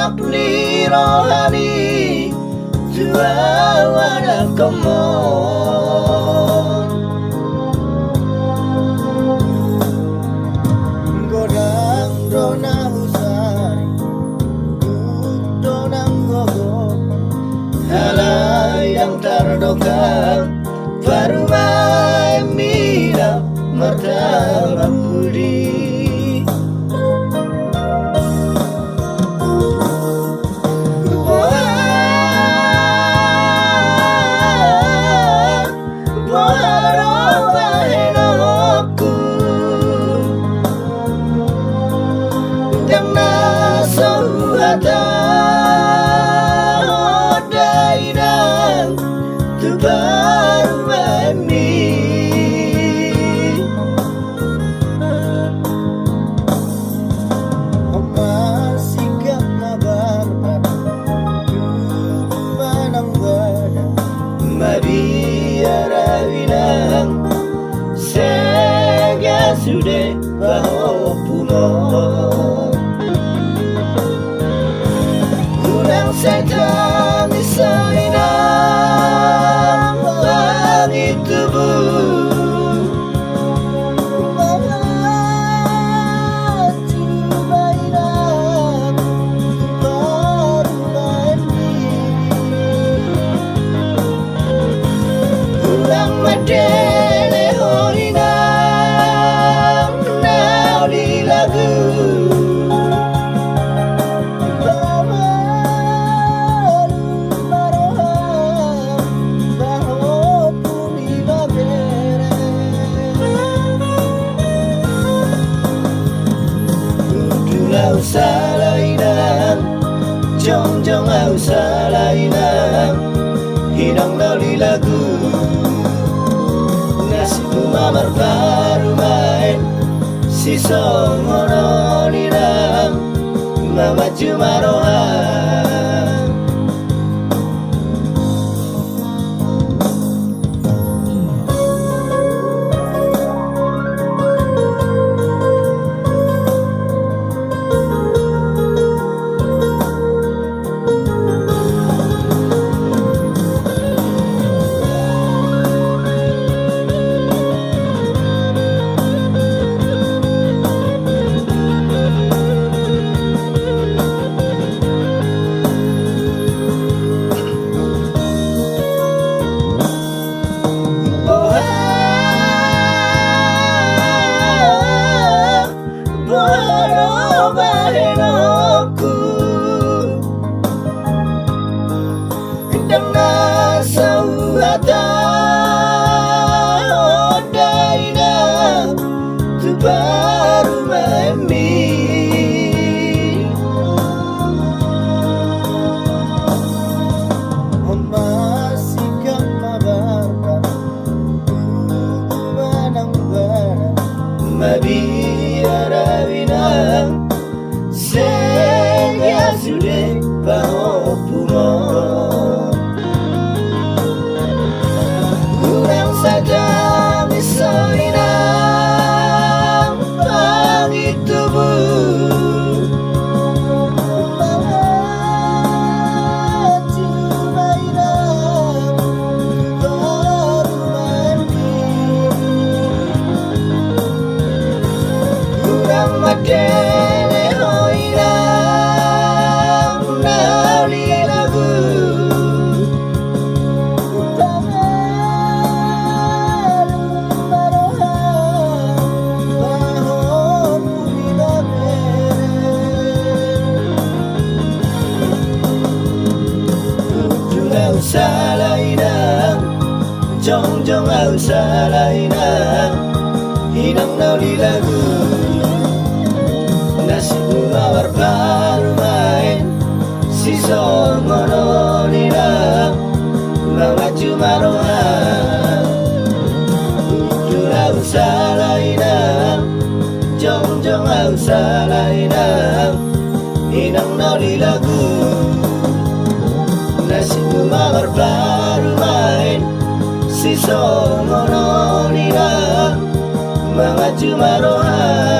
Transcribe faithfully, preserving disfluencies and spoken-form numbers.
ni rohami tu ahu anakhonmu. Godang do na husari, gok do nang gogo, alai ndang tardokha parumaenmi na martama pudi. Boha, boha do bahenonku, ndang na so huhatahon da inang tu parumaenmi. Oma singkat na barbar, tubu manang bada, mabiar ahu inang, sega sude pahompuhon. Unang sai tangis ho inang, pangidomu. Mangacu ma inang tu parumaenmi. Unang mandele ho inang na uli lagu. Baru ma roham pahompu ni babere. Undul ahu sala inang, jongjong ahu sala inang, inang na uli lagu. Nasibmu ma marparumaen, sisongon on inang, mangacu ma roham. Boha, boha do bahenonku, ndang na so huhatahon da inang tu parumaenmi. Oma singkat na barbar, tubu manang bada, mabiar ahu inang, sega sude pahompuhon. Unang sai tangis ho inang, pangidomu. Mangacu ma inang tu parumaenmi. Unang mandele ho inang na uli lagu. Baru ma roham pahompu ni babere. Undul ahu sala inang, jongjong ahu sala inang, inang na uli lagu. Nasibmu ma marparumaen, sisongon on inang, mangacu ma roham. Undul ahu sala inang, jongjong ahu sala inang, inang na uli lagu. Nasibmu ma marparumaen, sisongon on inang, mangacu ma roham.